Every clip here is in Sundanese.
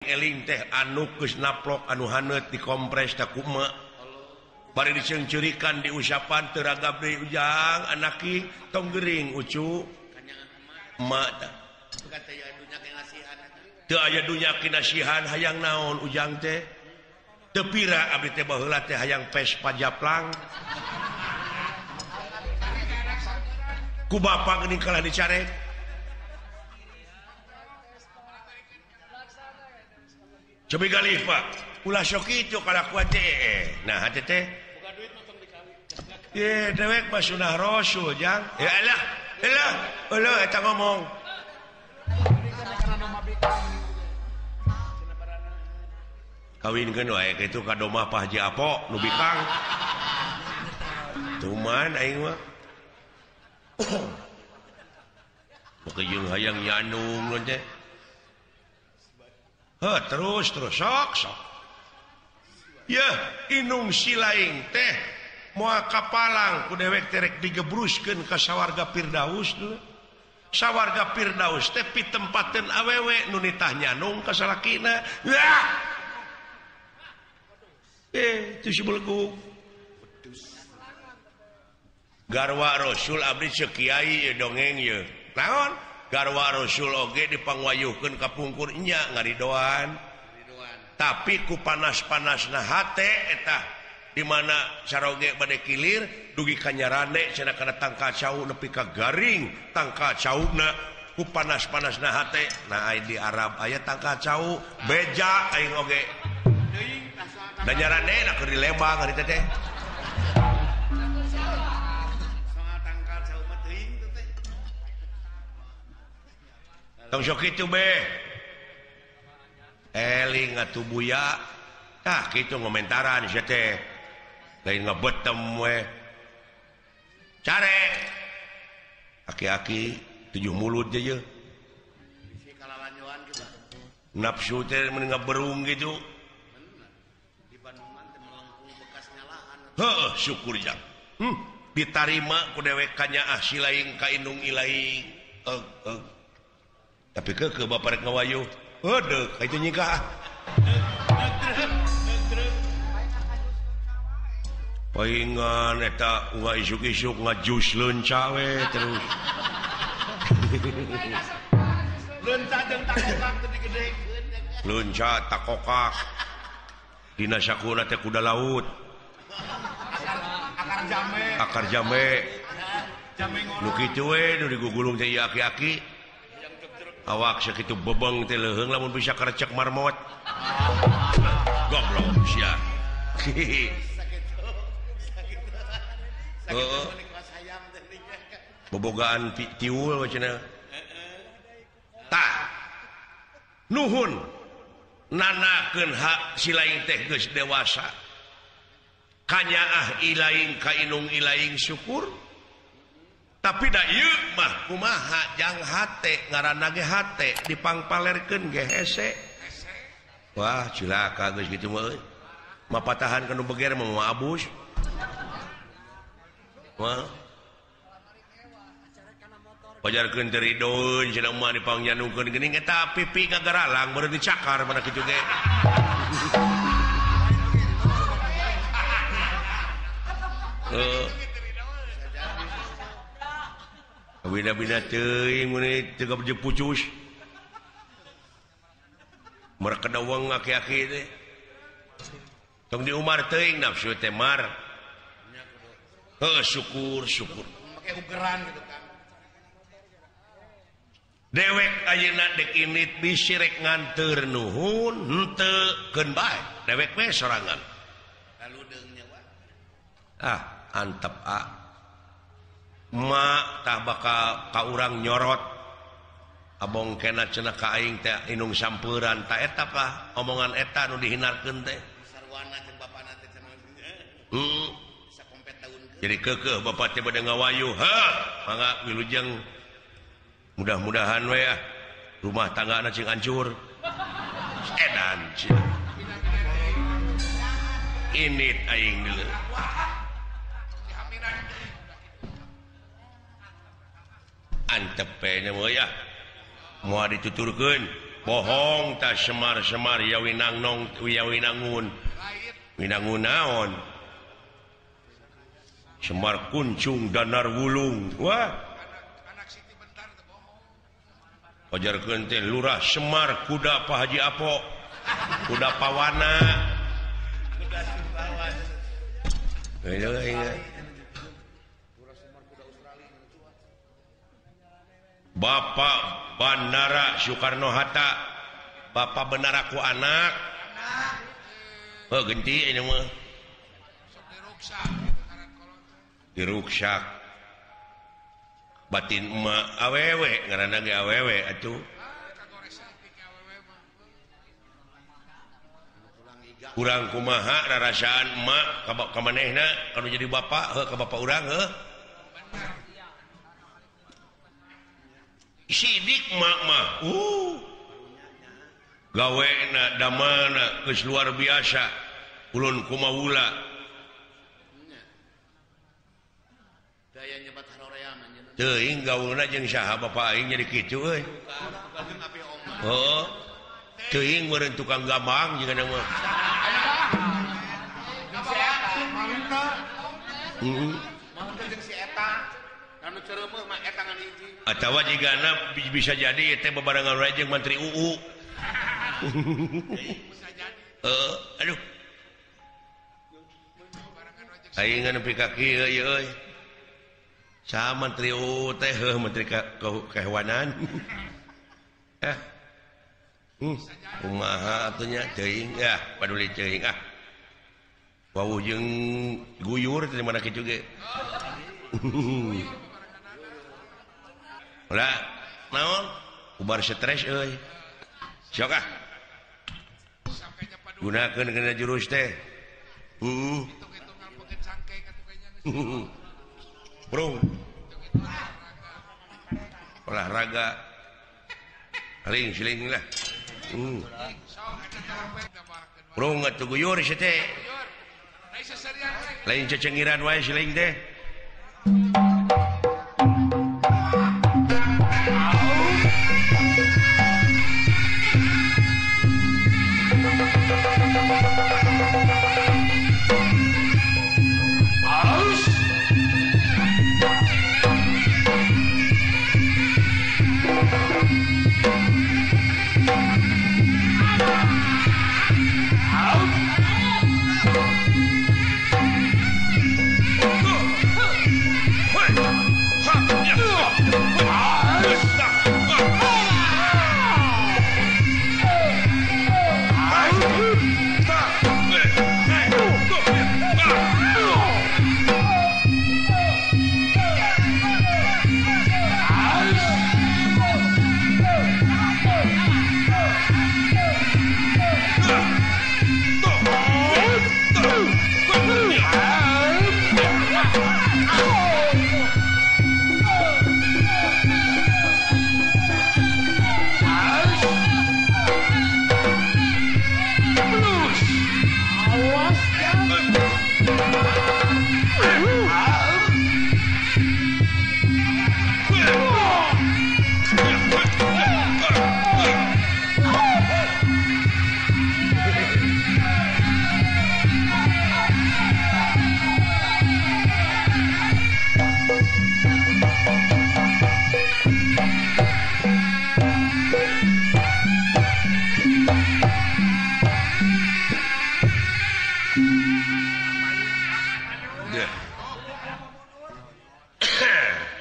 eling-eling teh anu geus naplok anu haneut dikompres teh ku emak. Bari diceungceurikan diusapan teu ragab deui ujang anaki tong gering ucu. Emak tah. Teu aya dunya kinasihan hayang naon ujang teh. Teu pira abdi teh baheula teh hayang Vespa japlang. Ku bapak geuning kalah dicarek. Cobi galih Pak, ulah sok kitu kalakuan teh. Nah hate teh. Ye dewek mah sunah rasul jang. Ya elah, elah, elah eta ngomong. Kawinkeun wae kitu ka domah Pak Haji Apo nu bikang. Cuman aing mah pokoke jeung hayang nyanung teh. Heh, terus terus sok sok. Yeuh, inung silaing teh moal kapalang ku dewek teh rek digebruskeun ka sawarga Firdaus dulu. Sawarga Firdaus teh pitempateun awewe nu nitah nyanung ka salakina. Yah. Itu si belegu. Garwa Rasul abdi ceuk kiai ye dongeng ye. Naon? Garwa Rasul oge dipangwayuhkeun ka pungkur nya ngaridoan. Tapi ku panas-panasna hate eta di mana saroge bade kilir dugi ka nyarande cenah kana tangkal cau nepi ka garing tangkal cauna ku panas-panasna hate. Nah ai di Arab aya tangkal cau beja aing oge. Da nyarande na keur di Lembang hari teh. Tong sok kitu be. Eling atuh buya. Tah kitu ngomentaran sia teh. Lain ngebetem we. Care. Aki-aki tujuh mulut je. Nafsu teh mun ngaberung gitu. Heuh, syukur jang. Ditarima ku dewek kanyaah silaing ka indung ilaing. Eug. Tapi ke bapak rek ngawayuh. Heudeuk ka itu nyikah. Paingan eta unga isuk-isuk ngajus leunca we terus. Leunca jeung takokak teu digedekeun. Leunca takokak. Dina sakuna teh kuda laut. Akar jambe. Akar jambe. Jambe ngorok. Nu kitu we nu digugulung teh ieu aki-aki. Awak sakitu bebeng teh leuheung lamun bisa karecek marmot. Goblok sia. Heeh. Bobogaan tiul cenah. Tah. Nuhun nanakeun hak silaing teh geus dewasa. Kanyaah ilaing ka inung ilaing syukur. Tapi da ieu mah kumaha jang hate ngaranna ge hate dipangpalerkeun ge hese. Wah cilaka geus kitu mah euy. Mapatahan ka nu beger mah moal abus. Wah. Pajarkeun teu ridoeun cenah mah dipangnyandungkeun geuning eta pipi gagaralang baru dicakar mana kitu ge. Heeh. Bina-bina teuing mun teu gabje pucus. Mereka dawang aki-aki teh. Tong di Umar teuing nafsu teh mar. Heuh syukur syukur. Make ugeran gitu kan. Dewek ayeuna dek init bisi rek nganteur nuhun henteu keun bae. Dewek we sorangan. Lalu deung nya wa. Ah, antep ah. Mak tah bakal ka urang nyorot abong kena cenah ka aing teh inung sampuran ta eta lah omongan eta nu dihinarkeun teh sarwana jeung bapana teh cenah. Bisa kompet taunkeun. Jadi keukeuh bapak teh bade ngawayuh. Heuh, mangga wilujeng. Mudah-mudahan we ah rumah tanggana cing hancur. Edan cenah. Init aing deuleu. Antep nya mah ya. Moal dituturkeun. Bohong ta Semar-semar ya winangnong ya winangun. Winangun naon? Semar Kuncung Danar Wulung. Wah. Ajarkeun teh Lurah Semar kuda Pak Haji Apo. Kuda Pawana. Kuda Sumbawa. Bapak Bandara Soekarno Hatta. Bapak benar aku anak. Oh genti ini mah. Diruksak. Batin emak awewe ngaranna ge awewe atuh. Urang kumaha rarasaan emak ka manehna kanu jadi bapak heuh ka bapak urang heuh. Sidik emak mah. Gawena damana geus luar biasa. Ulun kumawula. Teuing gaulna jeung saha bapak aing jadi kitu euy. Heuh. Teuing meureun tukang gambang jeung mah. Heeh. Atawa jigana bisa jadi teh bebarengan wae jeung Menteri UU. Heeh, aduh. Aing nepi ka kieu ieu euy. Saha Menteri UU teh heuh Menteri Kehewanan. Eh. Kumaha atuh nya teuing ya, paduli teuing ah. Wawuh jeung guyur teh mana kitu ge. Ulah naon? Ubar stres euy. Sok ah. Gunakeun kana jurus teh. Heeh. Bro. Olahraga. Paling siling lah. Bro atuh guyur sia teh. Lain cecengiran wae siling teh.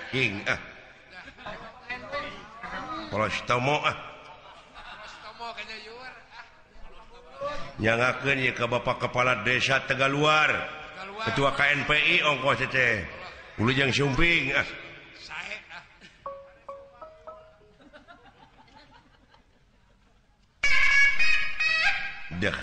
King ah. Polostomo ah. Nyangakeun ieu ka Bapak Kepala Desa Tegaluar. Ketua KNPI ongkos teh. Wilujeng Sumping ah. Dah.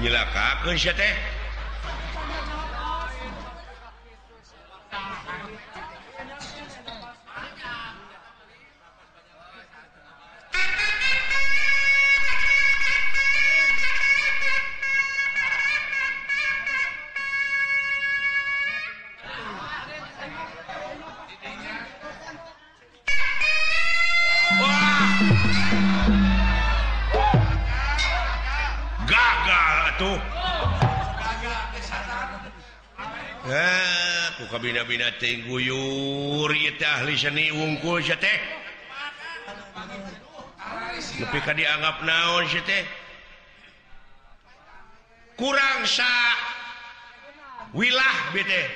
Nyilakakeun sia teh. Bina-bina teh guyur ieu teh ahli seni wungkul sia teh. Nepi ka dianggap naon sia teh? Kurang sa wilah bi teh.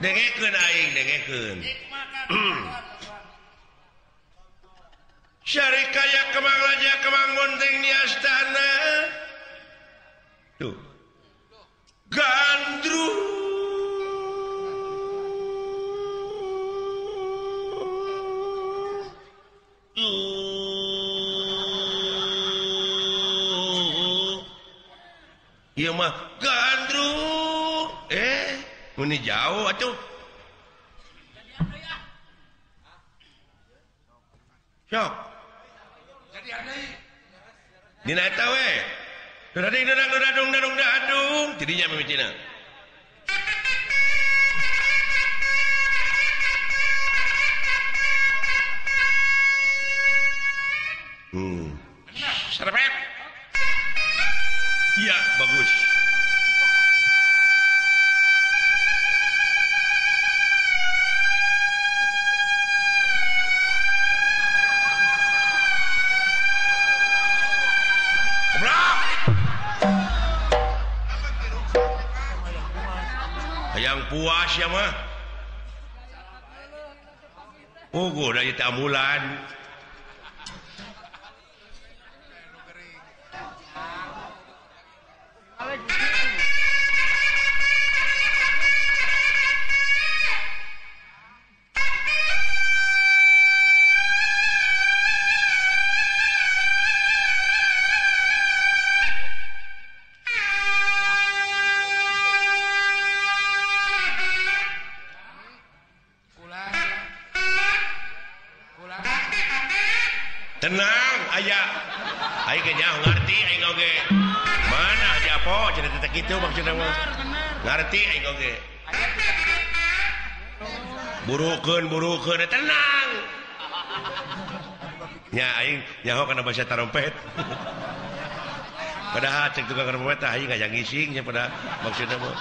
Dengekeun aing, dengekeun. Syarikaya Kemang Raja Kemang Monteng di astana. Tuh. Gandrung ieu mah gandrung meni jauh atuh. Sok jadi deui dina eta we. Dading dadang dadung dadung dadung tidinya mimitina. Serepet. Iya, bagus. Hayang puas ya mah. Puguh dari ambulan. Tenang aya aing ge nyaho ngarti aing oge mana aja po cenah teh kitu maksudna mah ngarti aing oge burukeun burukeun tenang nya aing nyaho kana bahasa tarompet padahal cek tukang trompet aing ngajang ngising nya pada maksudna mah.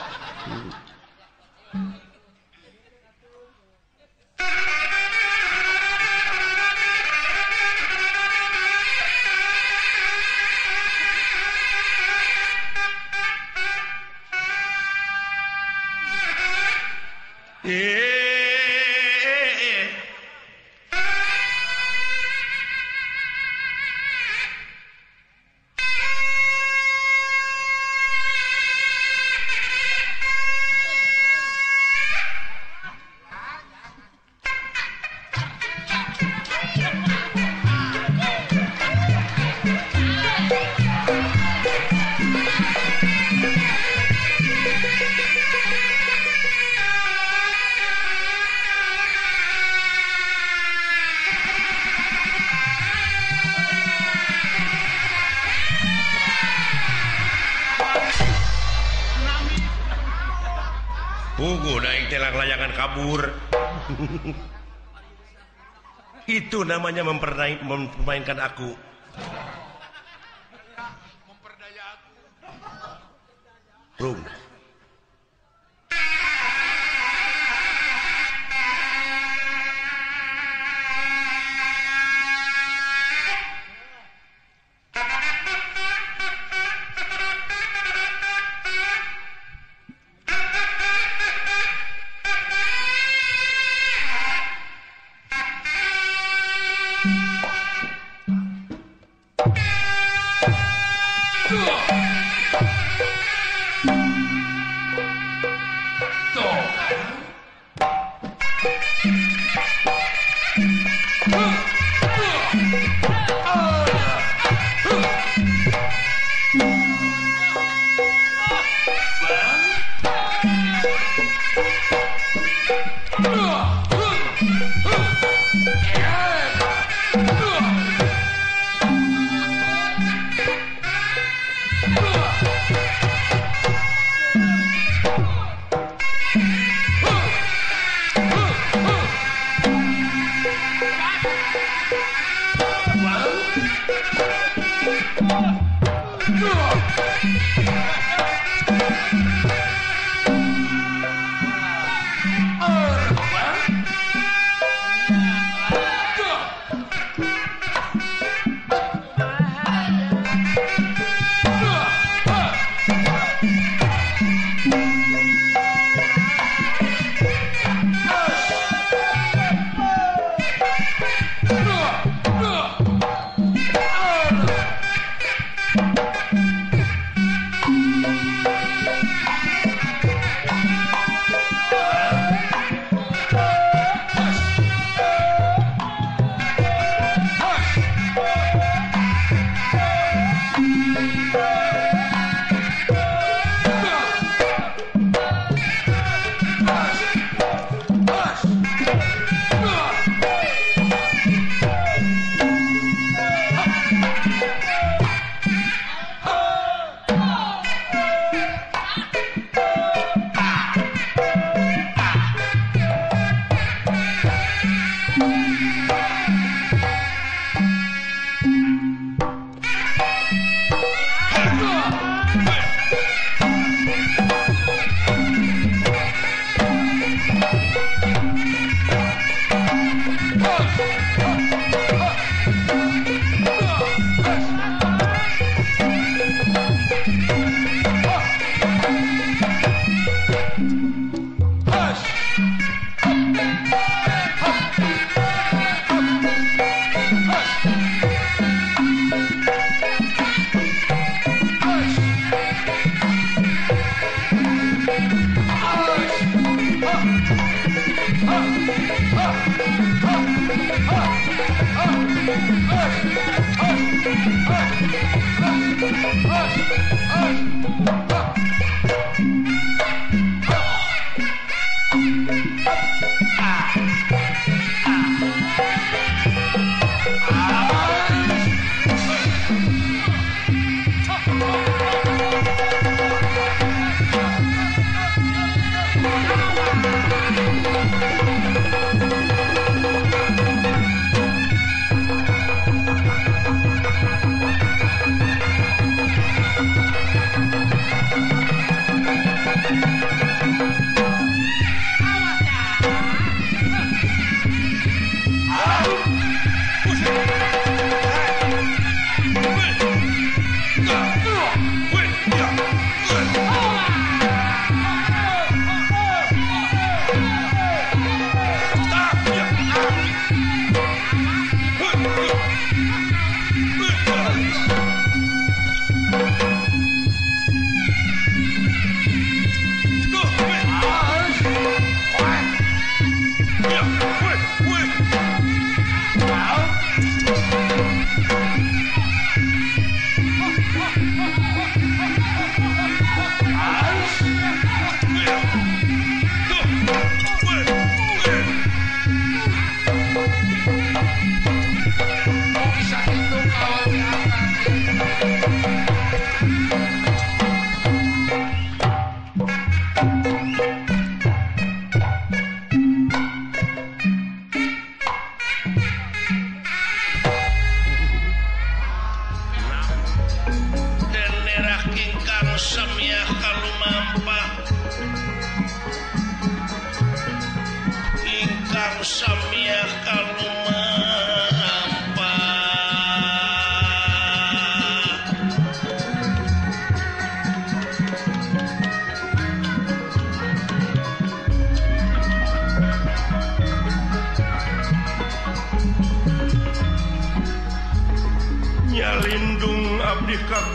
Layangan kabur. Itu namanya mempermainkan aku. Memperdaya aku. Rum.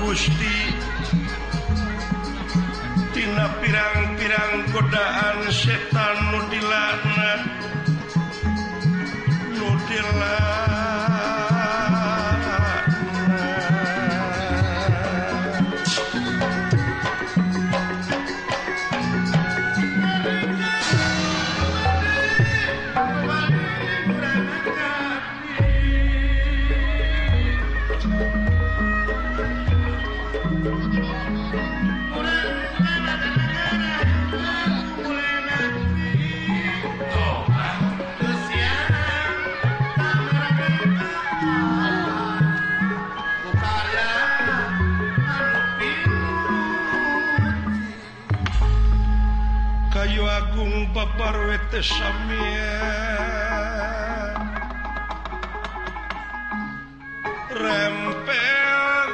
Gusti tina pirang-pirang godaan setan nu dilaknat nu dilaknat. Kayu Agung babar wete samia rempel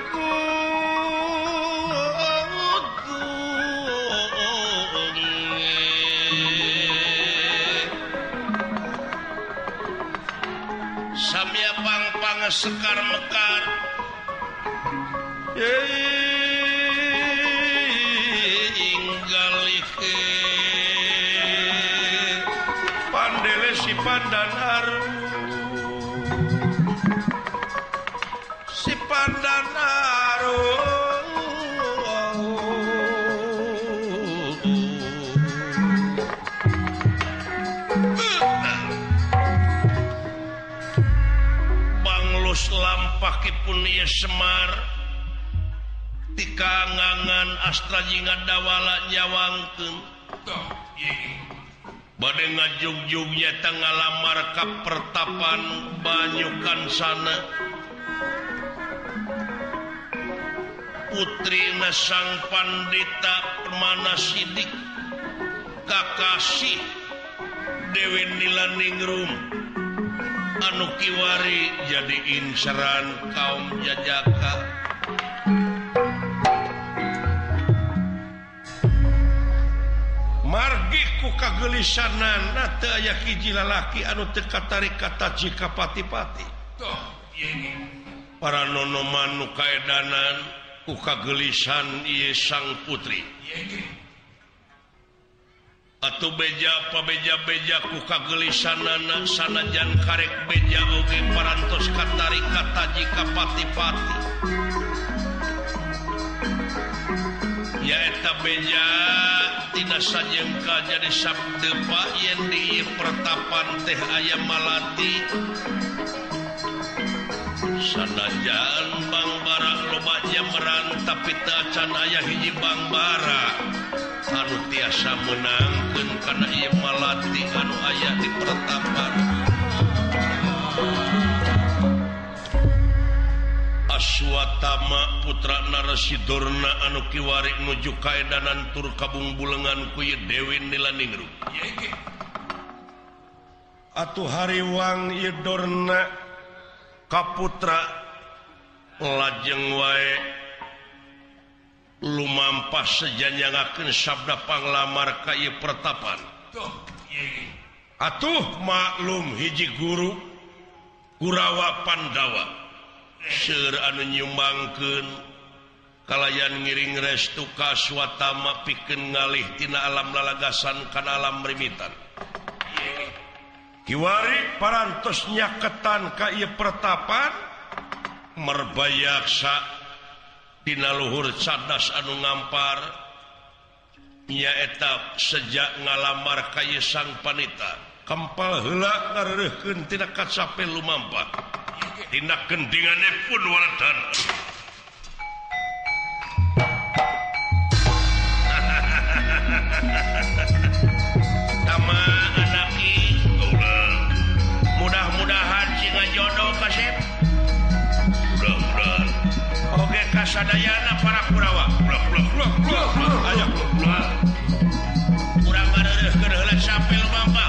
samia pang-pang sekar mekar pandele si pandan aru si pandan aru banglus lampahipun ieu Semar tika ngangan astra jinga dawala nyawangkeun bade ngajugjugnya ngalamar ka pertapan banyukan sana putrina sang pandita Permana Sidik kakasih Dewi Nilaningrum anu kiwari jadi inceran kaum jajaka. Margi ku kagelisanana teu aya hiji lalaki anu teu katarik kataji ka pati-pati. Para nonoman nu kaedanan ku kagelisan ieu sang putri. Atuh beja pabeja-beja ku kagelisanana sanajan karek beja oge parantos katarik kataji ka pati-pati. Nyaeta beja tina sajengka jadi sabdepa yen di pertapan teh aya malati sanajan bangbara loba nyameran tapi teu acan aya hiji bangbara anu tiasa meunangkeun kana ieu malati anu aya di pertapan. Aswatama putra Narasi Durna anu kiwari nuju kaedanan tur kabungbulengan ku ieu Dewi Nilaningrum. Atuh hariwang ieu Dorna kaputra lajeng wae lumampah sejanjangakeun sabda panglamar ka ieu pertapan. Atuh maklum hiji guru Kurawa Pandawa seueur anu nyumbangkeun kalayan ngiring restu ka Aswatama pikeun ngalih tina alam lalagasan kana alam rimitan. Kiwari parantos nyaketan ka ieu pertapan merbayaksa dina luhur cadas anu ngampar nyaeta sejak ngalamar ka ieu sang panita kempal heula ngareureurkeun tina kacape lumampah tina gendingane pun waledan. Tama anaki mudah-mudahan singa jodoh kasep mudah-mudahan oge kasadayana para Kurawa ayo urang ngareureurkeun heula sampe lumampah.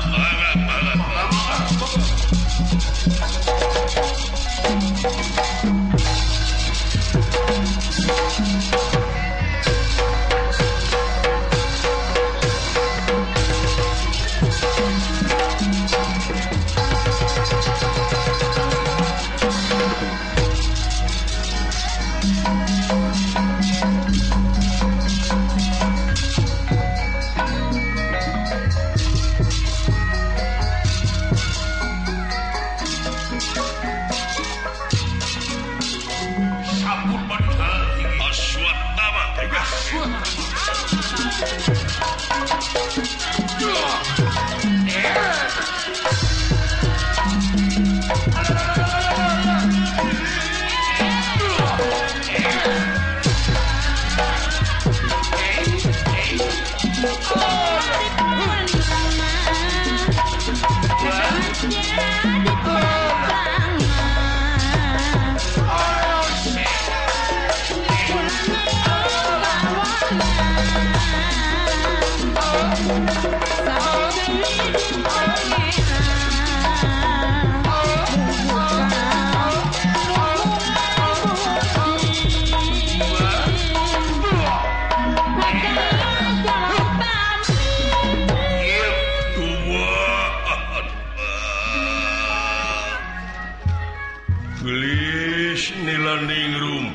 Nilaningrum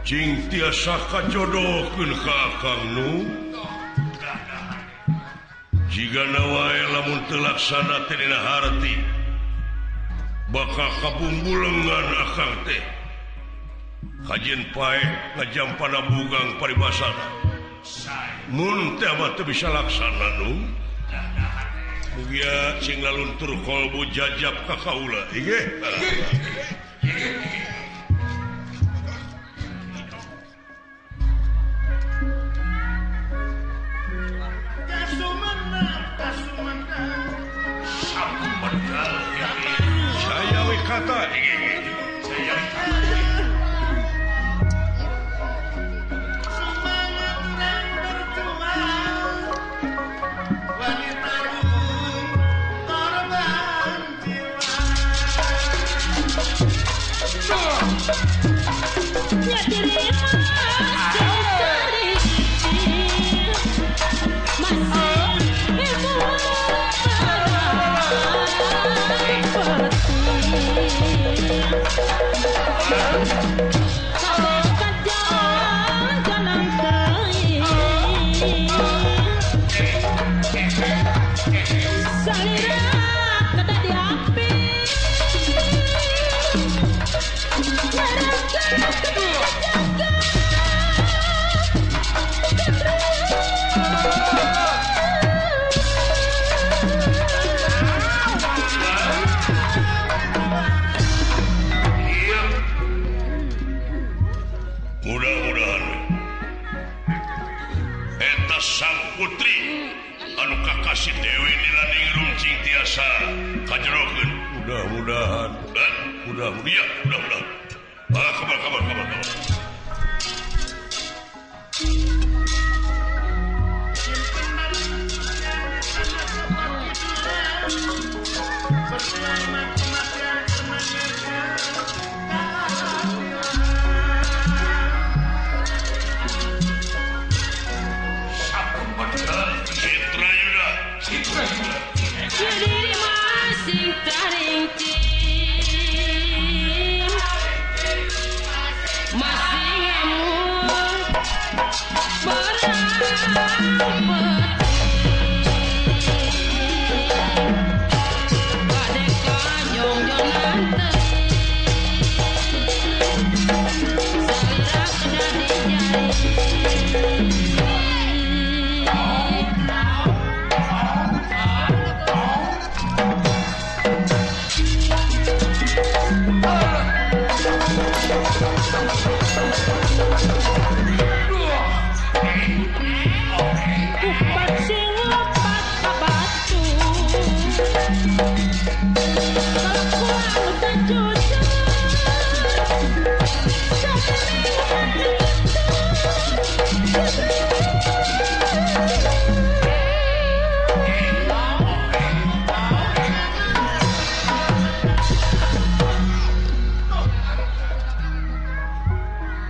cing tiasa kajodohkeun ka Akang nu jigana wae lamun teu laksana teh dina harti bakal kabumbulengan akang teh kajeun pae ngajampana bugang paribasana mun teh mah teu bisa laksana nu. Mugia sing laluntur kolbu jajab ka kaula. Inggih. Saya we kata. Saya mudah-mudahan eta sang putri anu kakasih Dewi Nilaningrum cing tiasa kajerokeun. Mudah-mudahan mudah-mudahan mudah-mudahan. Ah, kabar kabar kabar kabar.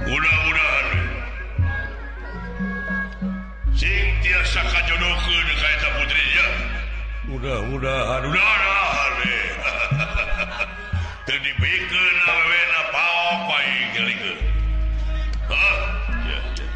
Mudah-mudahan sing tiasa kajodohkeun ka eta putri ya. Mudah-mudahan mudah-mudahan teu dibikeun awewena paok aing ngelikeun. Hah? Ya, ya.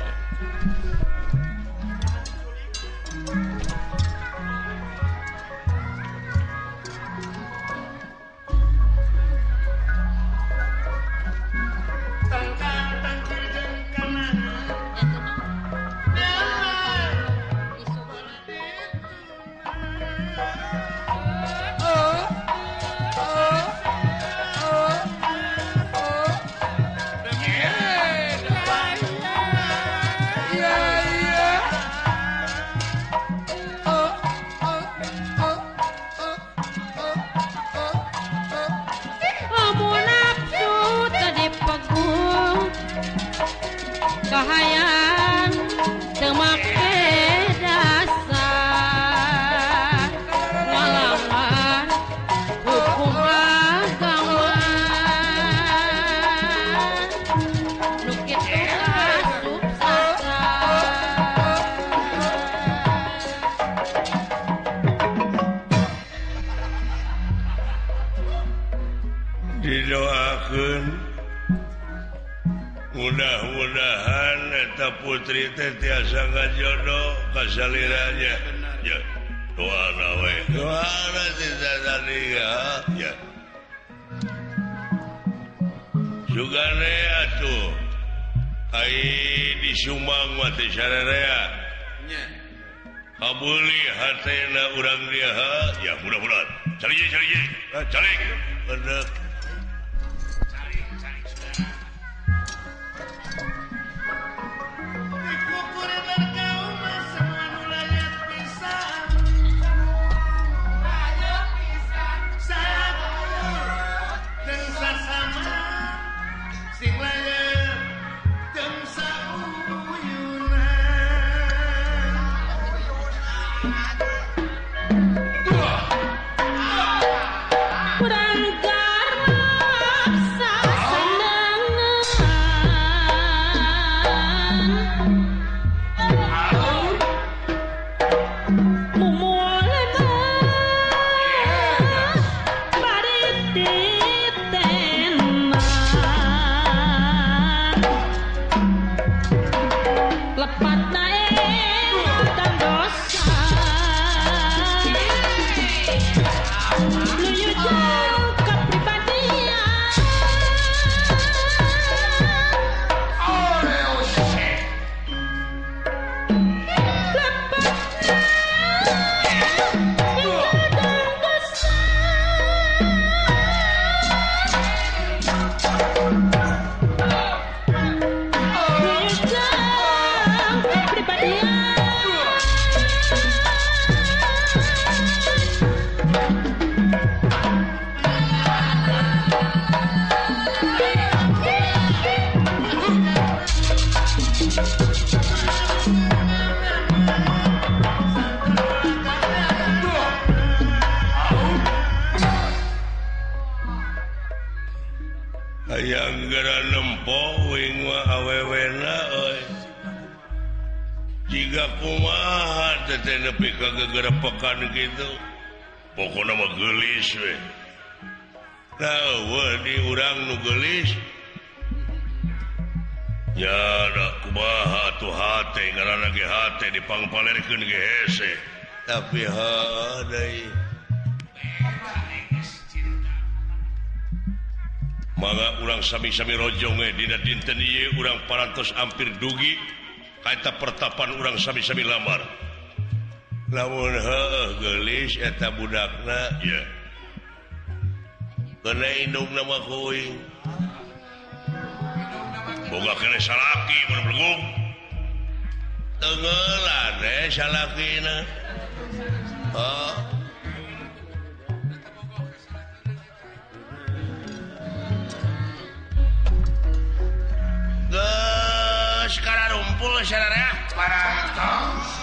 Yeah. Doakeun mudah-mudahan eta putri teh tiasa ngajodoh ka saliranya. Ya, doana we. Doana tadi ya. Ya. Sugane atuh. Ai di Sumbang mah teh sararea. Nya. Kabeuli hatena urang dia. Ya mudah-mudahan. Calik calik. Calik. Bener. Gegerepekan gitu pokoknya mah geulis we. Nah, di urang nu geulis nya da kumaha tuh hate ngaranna ge hate dipangpalerkeun ge hese tapi heuh deui mangga urang sami-sami rojong we dina dinten ieu urang parantos ampir dugi ka eta pertapan urang sami-sami lamar. Lamun heueuh geulis eta budakna ya. Kena indungna mah kuing. Boga kene salaki mun belegug. Tenggelan salakina. Oh. Geus kararumpul sararea parantos.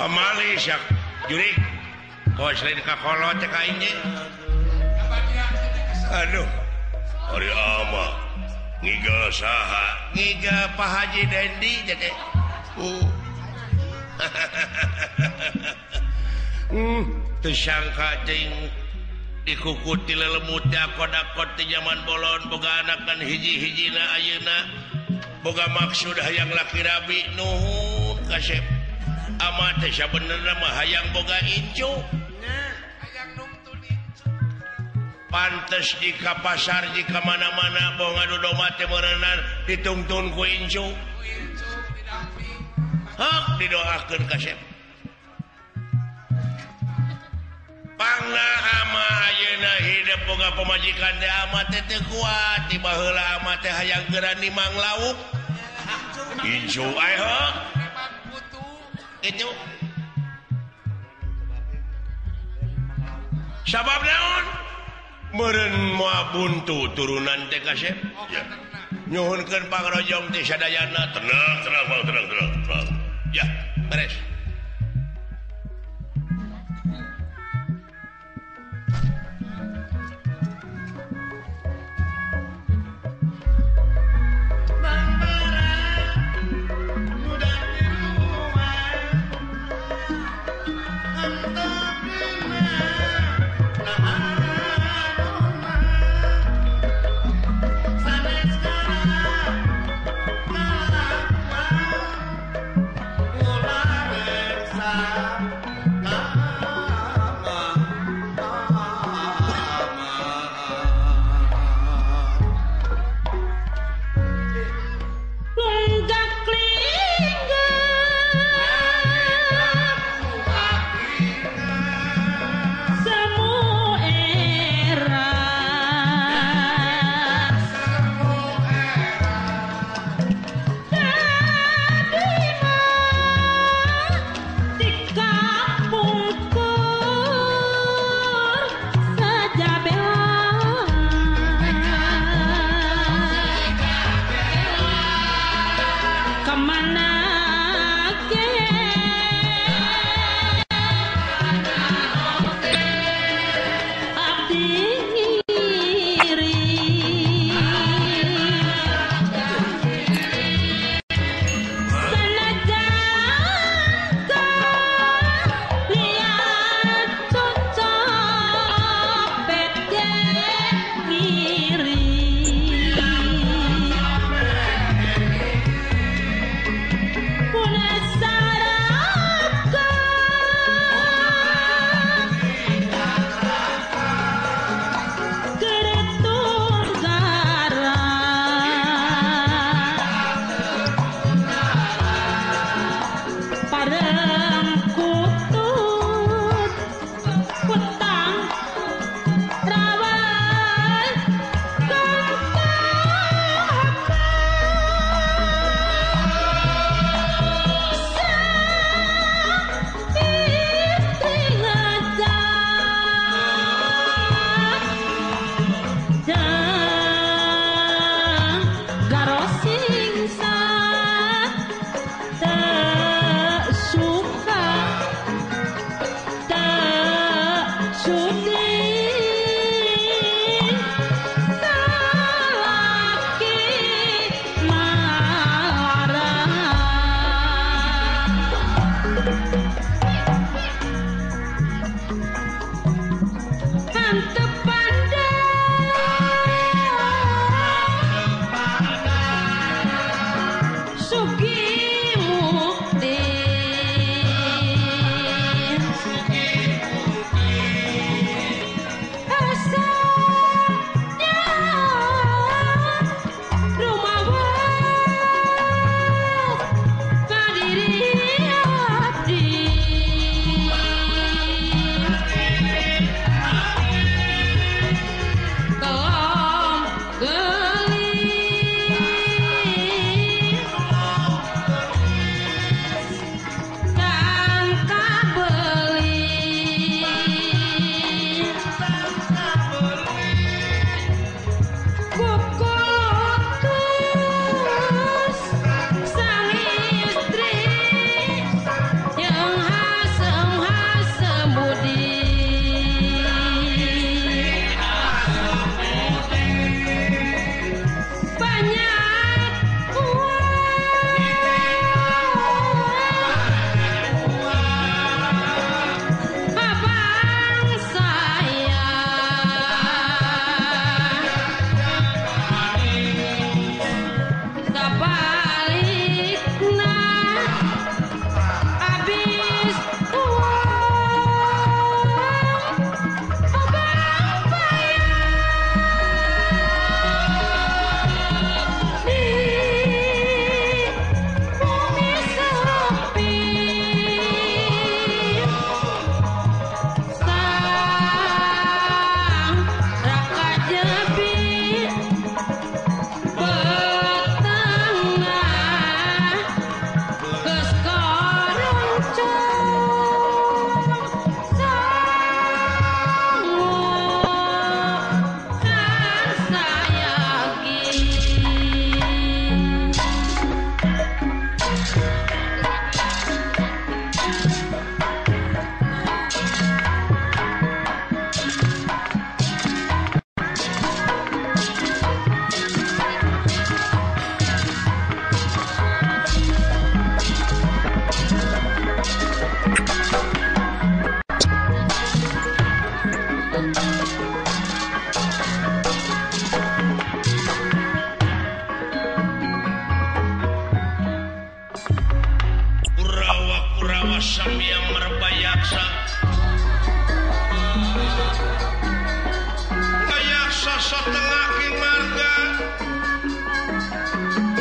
Pamali sia jurik kos lain ka kolot cek aing ge. Aduh ari ama ngigal saha ngigal Pak Haji Dendi teh. Teu sangka teuing dikukuti lelemut teh akod-akod ti zaman bolon boga anak kan hiji-hijina ayeuna boga maksud hayang laki rabi nuhun kasep ama teh sabenerna mah hayang boga incu hayang nungtun incu pantes jika pasar jika mana-mana boh ngadu domba teh meureunan ditungtun ku incu hak didoakeun kasep pangna ama ayeuna hidup boga pamajikan teh ama teh teu kuat ti baheula ama teh hayang geura nimang lauk incu ae heuh itu sabab naon meureun moal buntu turunan teh kasep nyuhunkeun pangrojong teh sadayana tenang tenang tenang tenang tenang ya beres. Mulai Samyang Merbayaksa Bayaksa satengah ki marga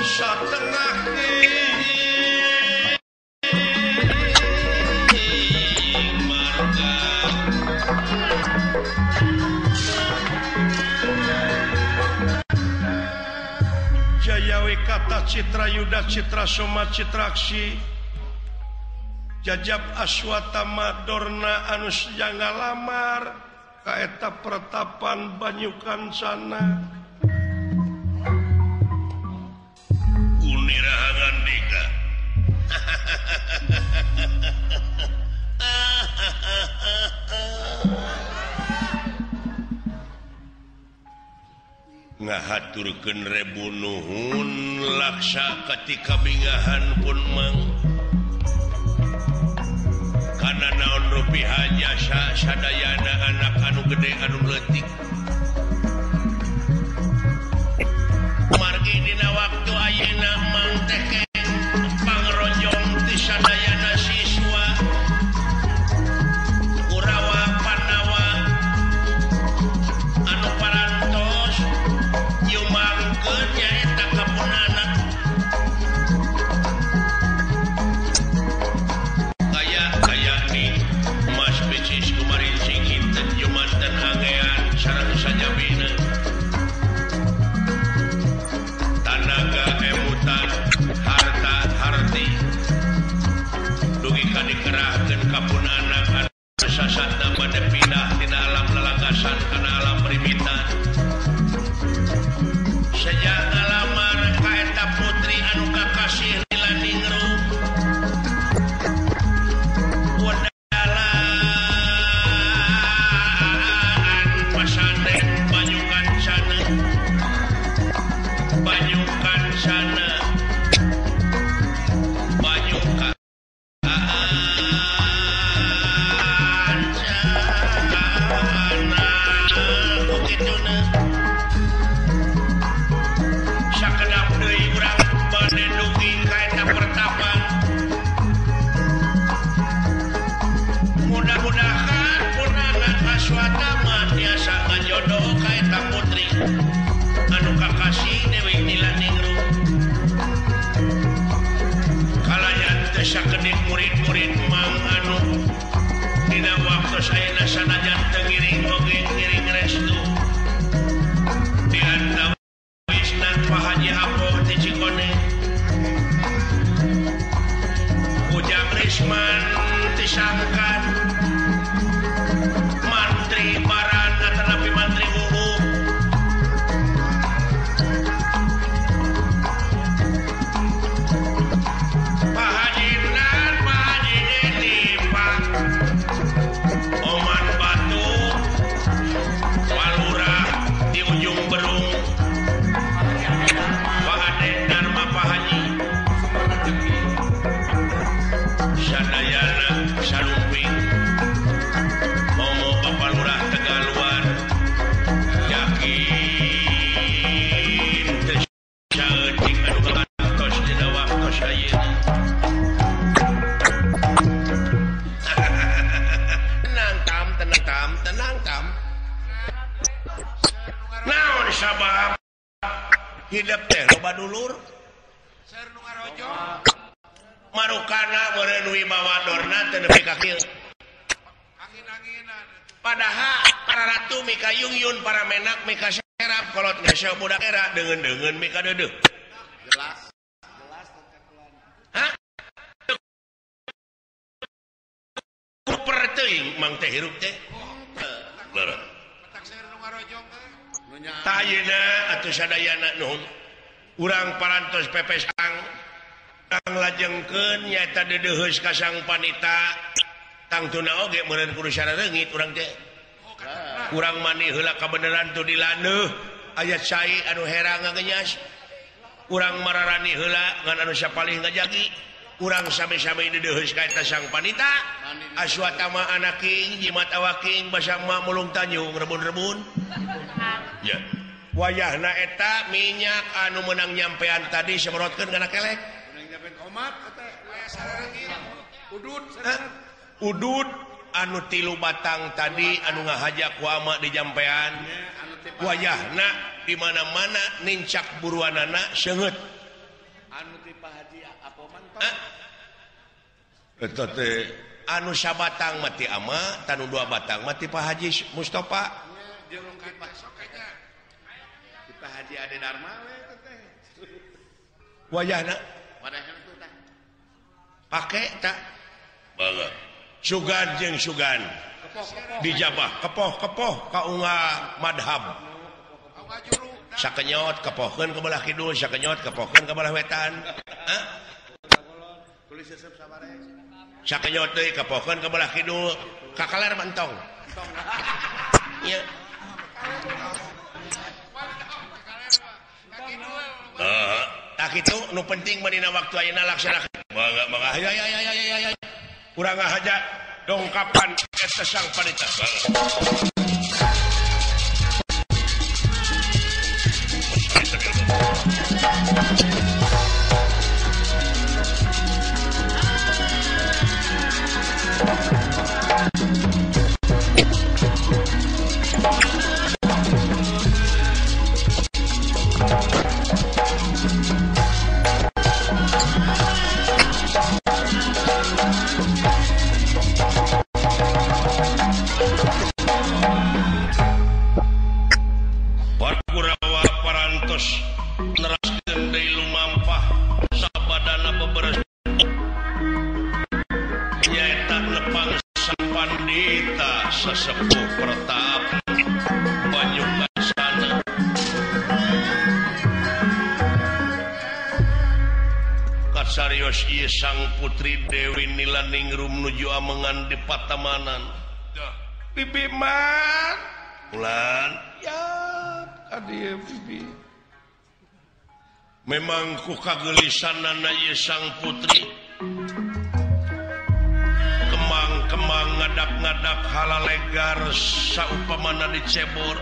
satengah ki marga Jayawikata Citra Yuda Citra Soma Citraksi Jajab Aswatama Dorna anu sejangga lamar kaeta pertapan Banyukancana Unirahangan dika ngahaturkeun rebu nuhun laksa ketika bingahan pun mang kana naon rupiah jasa sadayana anak anu gede anu leutik margi dina waktu ayeuna mang teh pangronjong ti sadayana siswa Kurawa Pandawa anu parantos nyumbangkeun nyaeta ka pun anak sareng sajabina tanaga emutan harta harti dugi ka dikerahkeun ka pun anak anu sasatna bade pindah tina alam lalagasan kana alam rimitan sejak ngalamar ka eta putri anu kakasih lila ningrum sakedik murid-murid mang anu dina waktu ayeuna sanajan teu ngiring oge ngiring restu di antawisna Pak Haji Apoh ti Cikoneng Ujang Risman ti Sangkan Mantri Baran atanapi Mantri Uhu Oman Batu Palurah di ujung Berung Pak Ade Dharma Pak Haji Sadayana Salumping Momo Bapak Lurah Tegaluar yakin teu saeutik anu kagantos dina waktos ayeuna. Tenang tam naon sabab hidup teh loba dulur marukana meureun wibawa dorna teu nepi ka kieu padahal para ratu mika yungyun para menak mika serap kolot ngeseo budak era deungeun-deungeun mika deudeuh jelas jelas hah kuper teuing mang teh hirup teh tayna atuh sadayana nuhun urang parantos pepesang tang lajengkeun nyaeta deudeuheus ka sang panita tangtuna oge meureun kudu sarareungit urang teh urang mani heula kabeneran tu dilandeuh aya cai anu herang ngagenyas urang mararani heula ngan anu sapalih ngajagi urang sami-sami deudeuheus ka eta sang panita Aswatama anaking jimat awaking basama mulung tanjung rebun-rebun ya wayahna eta minyak anu menang nyampean tadi semprotkeun kana kelek menang nyampean omat eta Udud udud anu tilu batang tadi anu ngahaja ku ama di jampean wayahna di mana-mana nincak buruanana seungeut anu ti Pak Haji Apoman eta teh anu sabatang mati ama tanu dua batang mati Pak Haji Mustafa jeung ti Pak Haji Ade Darma we teh wayahna pake tak sugan jeung sugan dijabah kepoh-kepoh kaunga madhab sakenyot kepohkeun ke belah kidul sakenyot kepohkeun ke belah wetan sakenyot deui kepohkeun ke belah kidul kakaler mentong ieu tak itu nu penting mah dina waktu ayeuna laksanakeun mangga mangga ya ya ya ya ya urang ngahaja dongkapan eta sang panita. Sesepuh pertap banyu kasana kasarios ieu sang putri Dewi Nilaningrum nuju amengan di patamanan. Bibi man ulan ya kadieu bibi memang ku kagelisanana ieu sang putri kemang-kemang ngadak-ngadak halalegar saupamana dicebor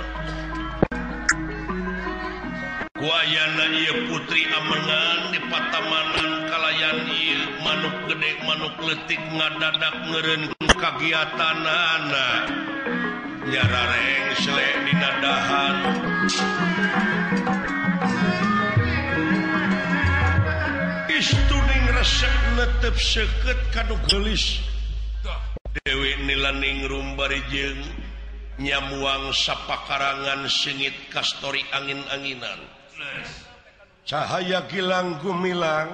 kuayana ieu putri amengan di patamanan kalayan ieu manuk gede manuk leutik ngadadak ngeureun kagiatanana nyarareng sele dina dahan istuning resep netep seukeut kanu geulis Dewi Nilaningrum bari jeung nyamuang sapakarangan sengit kastori angin-anginan cahaya gilang gumilang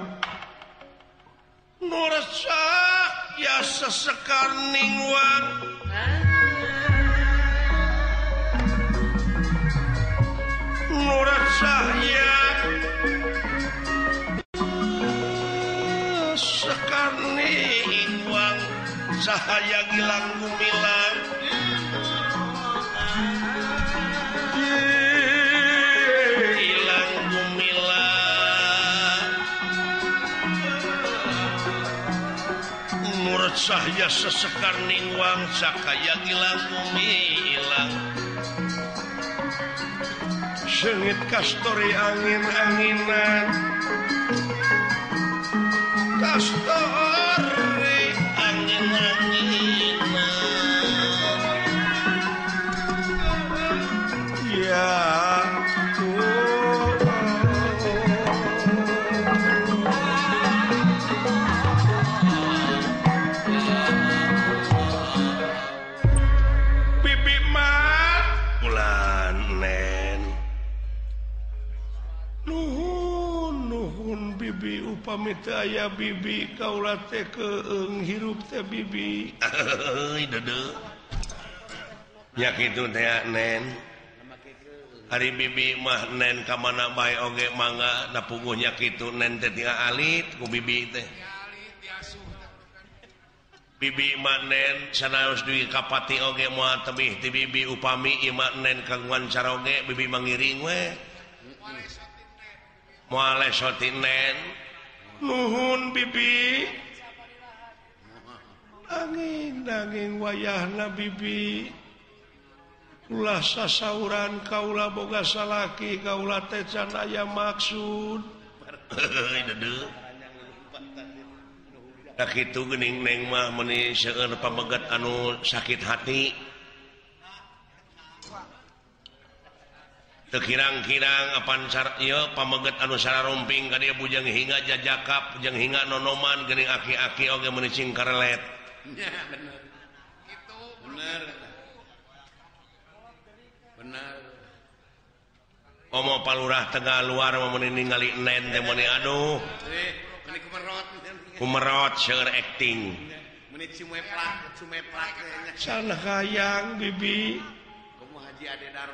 nu resak ya sesekar ningwang nu resak ya sekar ningwang cahaya gilang gumilang gilang gumilang nurut sahya sesekar ningwang cahaya gilang gumilang sengit kastori angin-anginan kastori angin-anginan ya bibi mat bulan nen nuhun nuhun bibi upami teu aya bibi kaula teh keung hirup teh bibi euy deudeuh nya kitu teh nen hari bibi mah nen ka mana bae oge mangga da puguh nya kitu nen teh tinggal alit ku bibi teh bibi mah nen sanaos dugi ka pati oge moal tebih ti bibi upami ieu mah nen kagungan caroge bibi mangiring we moal lesot nen nuhun bibi angin daging wayahna bibi ulah sasauran kaula boga salaki kaula teh can aya maksud. Tak kitu geuning neng mah meuni seueur pameget anu sakit hati. Teu kirang-kirang apan ieu pameget anu sararumping ka dieu bujang hingga jajakap jeung hingga nonoman geuning aki-aki oge meuni cing karelet. Nya bener. Kitu bener. Bener. Omo palurah Tegal luar mah meuni ningali nen teh meuni aduh. Kumerot seueur acting. Meuni cumeplak, cumeplak. Salah hayang bibi.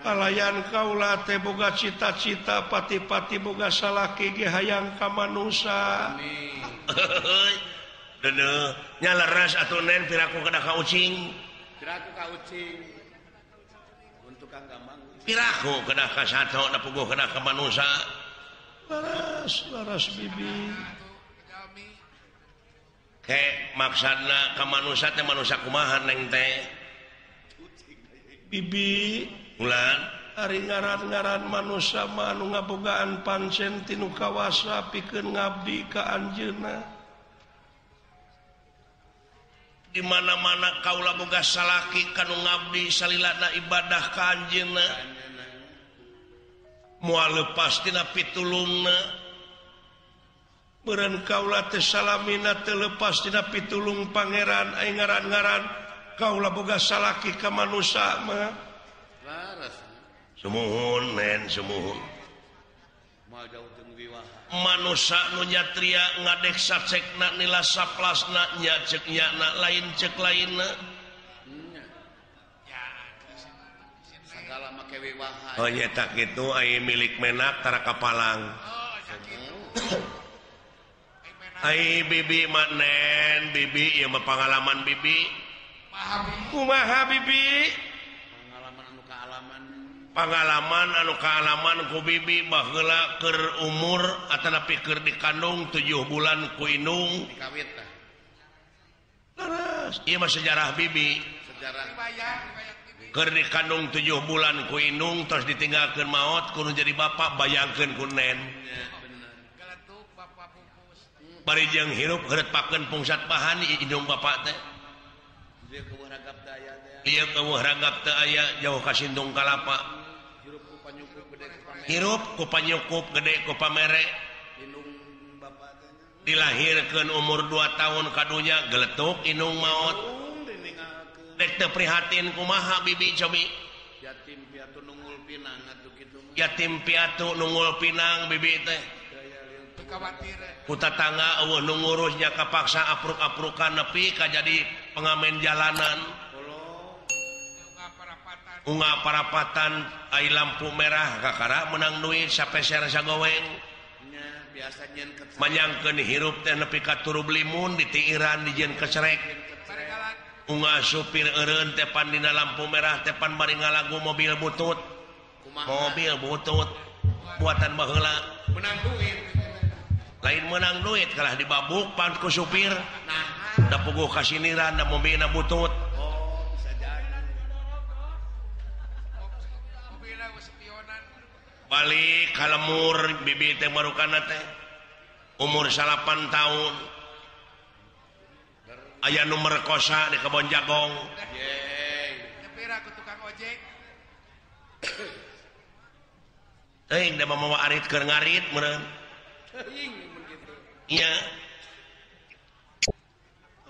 Kalayan kaula teh boga cita-cita pati-pati boga salaki ge hayang ka manusa. Deuneuh nya leres atuh nen piraku kedah ka ucing. Piraku ka ucing. Untuk kang gampang. Piraku kedah ka sato da puguh kedah ka manusa. Leres leres bibi. Ke maksudna ka manusa teh manusa kumaha neng teh? Bibi ulan ari ngaran-ngaran manusa mah anu ngabogaan pancen tinu kawasa pikeun ngabdi ka anjeunna. Di mana-mana kaula boga salaki kanu ngabdi salilana ibadah ka anjeunna. Moal leupas tina pitulungna. Beureun kaula teh salamina teu leupas tina pitulung pangeran ai ngaran-ngaran kaula boga salaki ka manusa mah. Laras. Sumuhun nen sumuhun. Moal jauh jeung wiwaha. Manusa nu nyatria ngadek sacekna nila saplasna nya ceuk nyana lain ceuk lainna. Nya. Sagala make wiwaha. Oh nya tak kitu ai milik menak tara kapalang. Oh sakitu. Ai bibi mah nen bibi ieu mah pangalaman bibi. Kumaha bibi? Pengalaman anu kaalaman. Pengalaman anu kaalaman ku bibi baheula keur umur atanapi keur dikandung 7 bulan ku indung. Dikawit tah. Leres. Ieu mah sejarah bibi. Sejarah. Keur dikandung 7 bulan ku indung terus ditinggalkeun maot kudu jadi bapak bayangkeun ku nen. Ya, bener. Geletuk bapak bungkus. Bari jeung hirup heureutpakeun pungsat bahan indung bapak teh. Iya keueuh ragap teu aya jauh ka Sindung Kalapa. Hirup ku panyukup gede ku pamere. Dilahirkeun umur 2 tahun kadunya geletuk indung maot. Dek teu prihatin kumaha bibi cobi. Yatim piatu nungul pinang atuh kitu. Yatim piatu nungul pinang bibi teh. Ku tatangga eueuh nu ngurus nya kapaksa apruk-aprukan nepi ka jadi pengamen jalanan. Unga parapatan ai lampu merah kakara menang duit sapeser sagoweng. Manyangkeun hirup teh nepi ka turub limun ditiiran dijieun kecerek. Unga supir eureun teh pan dina lampu merah teh pan bari ngalagu mobil butut. Mobil butut buatan baheula. Menang duit. Lain menang duit kalah dibabuk pan ku supir. Da puguh kasiniran da mobilna butut. Oh, bisa jadi. Balik ka lemur bibi teh marukana teh. Umur 8 tahun. Aya nu merkosa di kebon jagong. Nyepira ku tukang ojek. Teuing da mamawa arit keur ngarit meureun. Teuing mun kitu. Iya.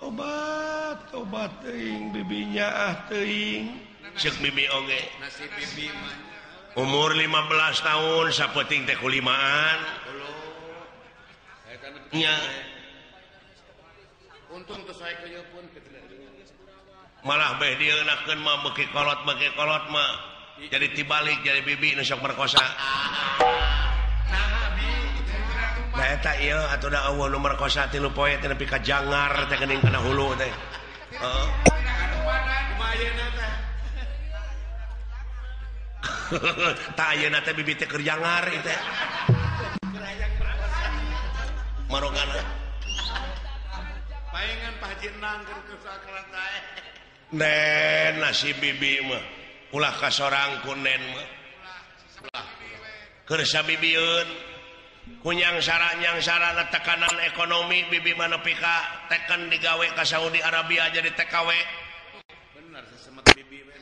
Obat, obat teuing bibinya ah teuing. Ceuk bibi oge. Nasib bibi mah. Umur 15 tahun sapeuting teh kulimaan. Nya. Untung teu sae kieu pun Malah beh dieunakeun mah beuki kolot mah. Jadi tibalik jadi bibi nu sok merkosa. Nah, bi. Nah eta ieu atuh da eueuh nu merkosa 3 poe teh nepi ka jangar teh geuning kana hulu teh. Heeh. Kumaha ayeuna teh? Tah ayeuna teh bibi teh keur jangar ieu teh. Marogana. Paengan Pak Haji Nang keur kesakrat ae. Nen nasib bibi mah ulah kasorang ku nen mah. Keur sabibieun. Kunyang sarana tekanan ekonomi bibi mah nepi ka teken digawe ka Saudi Arabia jadi TKW. Bener sesemet bibi we.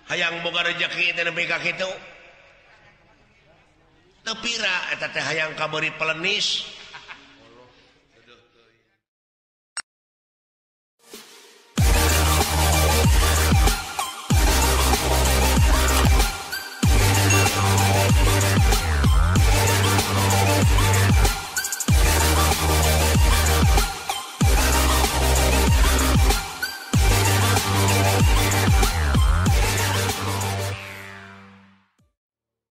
Hayang boga rezeki teh nepi ka kitu. Teu pira eta teh hayang kabeuri pelenis.